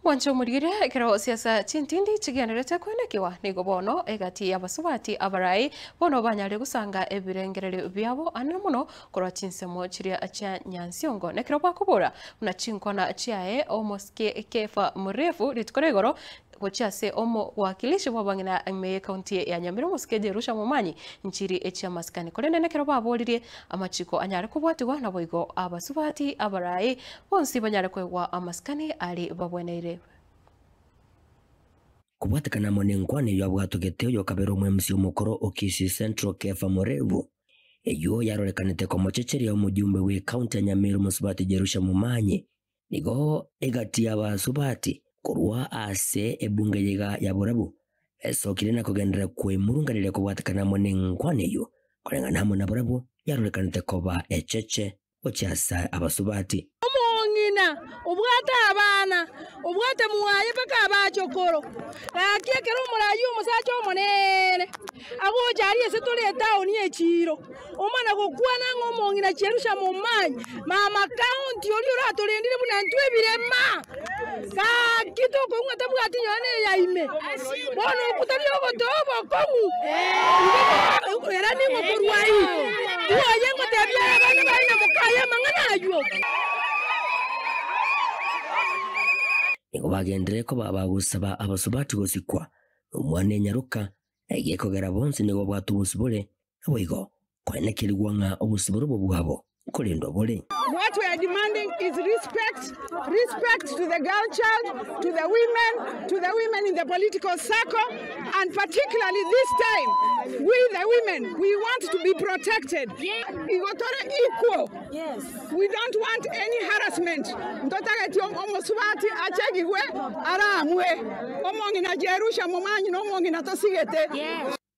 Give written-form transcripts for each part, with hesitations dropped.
Mwanche omorigire ekero siasa chintindi chigenderete kwenekigwa nigo bono egati y'abasubati abarai bono banyare gosanga ebirengererio biabo anene mono korwa chinsemo chiria chia Nyansiongo nekero bakobora buna chinkwana chiaye omosike Kefa Murefu rituko ria igoro gochia ase omowakilishi bw'abang'ina ime y'ecounty ya Nyamira omosike Jerusha Momanyi nchiri echi'amasikani korende nekero baboririe amachiko anyare kobwatigwa naboigo abasubati abarai bonsi banyare koegwa amasikani aria babweneire. Kobwatekana amo nenkwana eyio abwatogete oyokabera omo-MC omokoro o Kisii Central Kefa Murebu, eyio yarorekanete komochecheria omojumbe bw'ecounty ya Nyamira omosubati Jerusha Momanyi, Nigo egati y'abasubati korwa ase ebunge eyeiga ya borabu esokire na kogenderera kwemurunganeria kobwatekana amo nenkwana eyio, koreng'ana amo nabarabwo yarorekanete koba echeche gochia ase abasubati. Omong'ina obwate abana, obwate mwaye mpaka abachokoro. Gaki ekero omoraai omosacha omonene agocha aria ase tore etaoni y'echiiro, omana gokwana ng'a omong'ina Jerusha momanyi, mama county oria oratorendire buna intwe ebirema, gaki tokoigwa tabwati nonya na eya ime. Bono okwo tari ogotoa obokong'u, igo ere ning'o korwa ayio? Bwoye ngotebia aye abana baye na mokaye amang'ana ayio. Nigo bagenderere koba abagosaba abasubati gosikwa, na omwana enyaroka, na egekogera bonsi nigo babwate obosibore, naboigo koenekerigwa ng'a obosibore obo bwabo nkorendwa bore. What we are demanding is respect, respect to the girl child, to the women, to the women in the political circle, and particularly this time, we the women, we want to be protected. Igo tore equal. We don't want any harassment. Ntotageti omosubati achegigwe aramwe. Omong'ina Jerusha momanyi nomong'ina tosigete.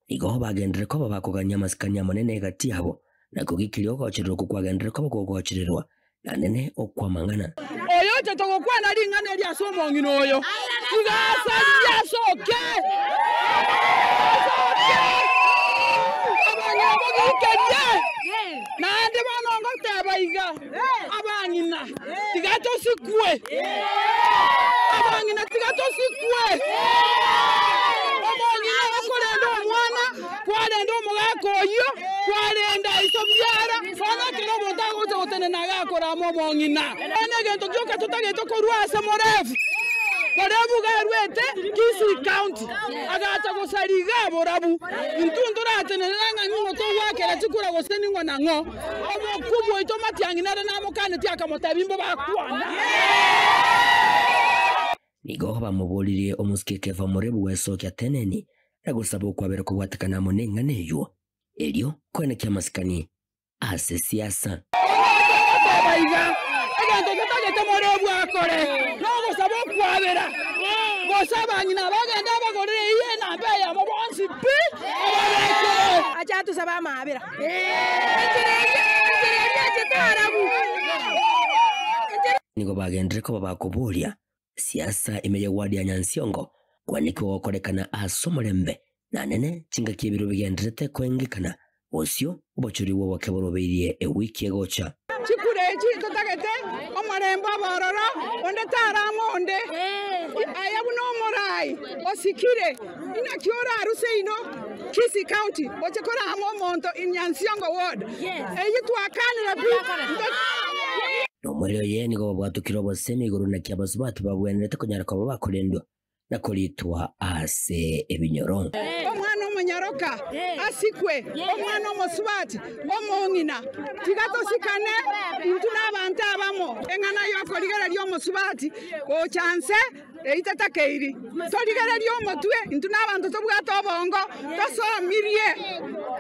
Nigo bagenderere koba bakogania amasikani amanene egati yabo, na kogikiria ogochererwa okwo kwagenderere koba kogochererwa, na nene okw'amang'ana. Oyo ochete gokwana ring'ana eri ase omong'ina oyo, tiga asarie asoke, asoke, abang'ina bogikerie. Naende bono ngoteba iga, abang'ina, tiga tosikwe, abang'ina tiga tosikwe. Omong'ina okorenda omwana, kwarenda omogaka oyio, kwarenda iso biara, bono ekero omonto agocha gotenena agakora amo omong'ina. Bono egento gioka totagete korwa ase morefu, morefu iga arwete Kisii County, agacha gosaria iga borabu. Intwe ntoratenenere ng'a ning'o togoakera chikura gose ning'o na ng'o. Omokubwa oito Matiang'i nere namokanetie akamotebia imbobe akwane. Nigo bamoboririe omosike Kefa omorebu bw'esokia Teneni, na gosaba okwabera kobwatekana amo neng'ana eyio, erio koenekia amasikani ase siasa. Ogoteba iga, egento getagete morebwe akore nogosaba okwabera, gose abang'ina abagende abagorere eyio enamba eyemo bonsi pi ababekere. Ache atosabe amaabera. Enchera eria, enchera eria achete arabu. Enchera. Nigo bagenderere koba bakoboria siasa ime y'ewadi ya Nyansiongo, kwanekigwa gokorekana ase omorembe na nene chingaki ebiro bigendererete koengekana bosio obochori bw'oboke borobeirie ewiki egocha. Chikura echi totagete omorembe obe ororo, onde tarama onde. Aye buna omoraai osikire, inaki oraruse ino Kisii County oche korama omonto in Nyansiongo ward? Eyio twakanire pi. Nomorero oye nigo babwatokire obosemi igoro naki abasubati babwenerete konyara koba bakorendwa na koritwa ase ebinyoro. Omwana omonyaroka asikwe, omwana omosubati omong'ina. Tiga tosikane intwe nabanto abamo. Eng'ana y'okorigereria omosubati gocha nse eyio tetakeiri. Torigererie omotwe intwe nabanto tobwate obongo, tosomirie,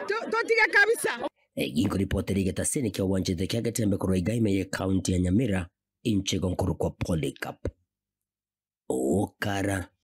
totige kabisa. Ginkoripotera egetaseni kia obwanchete kia Getembe korwa iga ime ye county ya Nyamira, inche igo nkorokwa Polycarp Okara.